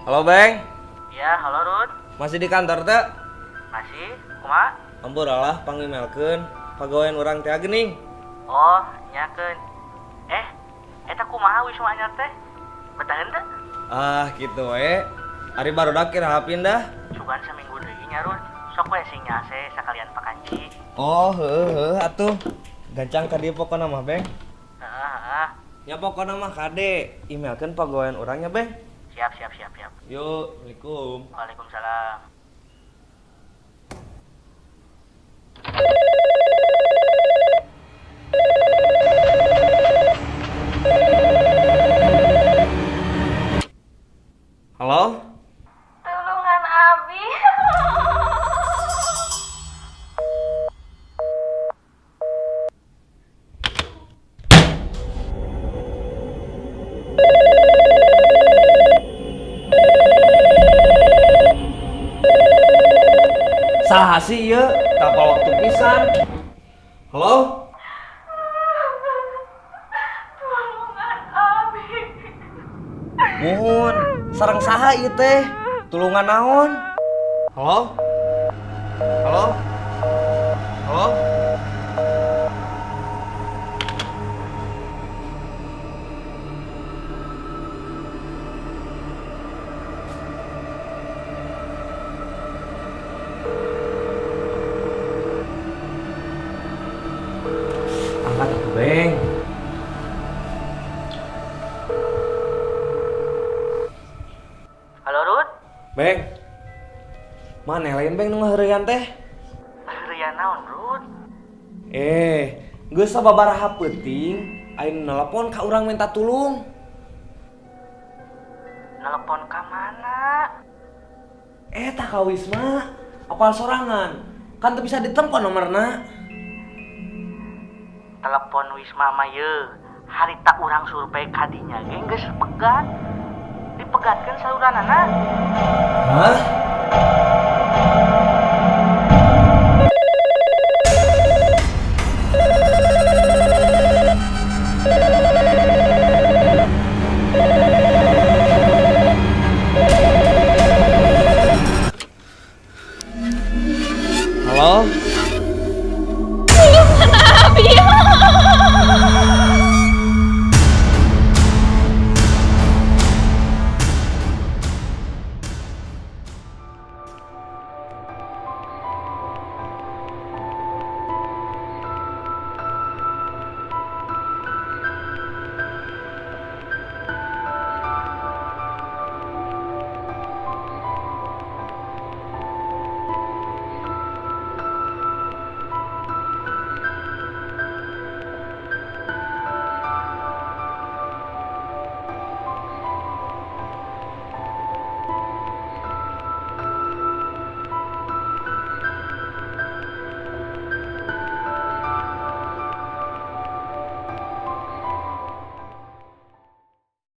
Halo, Beng. Ya, halo Rut. Masih di kantor teh? Masih? Kumaha? Ampura lah pangimelkeun pagawean urang teh geuning. Oh, nyakeun. Eh, eta kumaha wisma anyar teh? Betaheun teh? Ah, gitu we. Ari barudak kira pindah. Sugan saminggu deui nya Rut. Sok we sing nyase sakalian pakanci. Oh, heuh heuh atuh. Gancang ka dieu pokona mah, Beng. Heeh, heeh. Nya pokona mah kade, emailkeun pagawean urang nya, Beng. Siap, siap, siap, siap. Yuk, Assalamualaikum. Waalaikumsalam. Halo? Tulungan Abi. Saha sih ieu? Tapal waktu pisan. Halo? Tulungan Abi. Muhun, sareng saha ieu teh? Tulungan naon? Halo? Halo? Halo? Angkat atuh, Beng. Halo Rut. Beng. Mana lain Beng nu ngaheureuyan teh? Heureuyan naon Rut? Eh, geus sababaraha peuting aya nu nelepon ka urang minta tulung. Nelpon ka mana? Eh, tah ka Wisma, apal sorangan. Kan teu bisa ditempon nomorna. Telepon Wisma mah ye. Harita urang survei kadinya ge geus pegat. Dipegatkeun saluranana. Hah? Halo? Tulungan Abi.